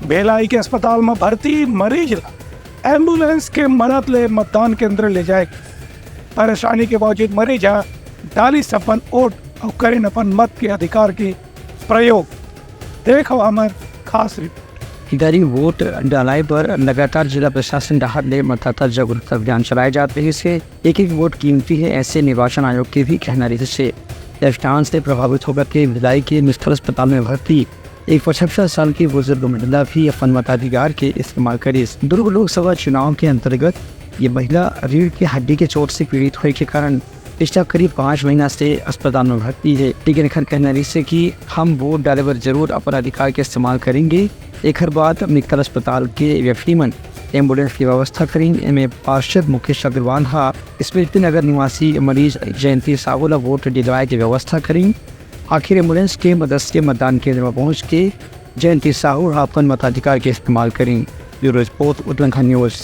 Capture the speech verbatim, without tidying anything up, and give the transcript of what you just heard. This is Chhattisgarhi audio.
भिलाई के अस्पताल म भर्ती मरीज ल एम्बुलेंस के मदद ले मतदान केंद्र ले जाए। परेशानी के बावजूद मरीज ह डालिस अपन वोट अउ करिन अपन मत के अधिकार के प्रयोग। देखव हमर खास रिपोर्ट। इधर ही वोट डालय बर लगातार जिला प्रशासन डहार ले मतदाता जागरूकता अभियान चलाए जात रहिस हे। एक एक वोट कीमती हे, ऐसे निर्वाचन आयोग के भी कहना रहिस हे। इस कांड से प्रभावित होकर के भिलाई के मित्तल अस्पताल में भर्ती एक पचहत्तर साल की बुजुर्ग महिला भी अपन मताधिकार के इस्तेमाल करिस। दुर्ग लोकसभा चुनाव के अंतर्गत ये महिला रीढ़ की हड्डी के चोट से पीड़ित होए के कारण पिछला करीब पाँच महीना से अस्पताल में भर्ती हे, लेकिन एखर कहना रहिस हे कि हम वोट डाले बर जरूर अपन अधिकार के इस्तेमाल करेंगे। एखर बाद मित्तल अस्पताल के व्यक्ति मन एम्बुलेंस की व्यवस्था करिन। एमे पार्षद मुकेश अग्रवाल ह स्मृति नगर निवासी मरीज जयंती साहू ल वोट दिलवाए के व्यवस्था करिन। आखिर एम्बुलेंस के मदद से मतदान केंद्र में पहुंच के जयंती साहू ह अपन मताधिकार के इस्तेमाल करिन। Bureau report, Uttarakhand news.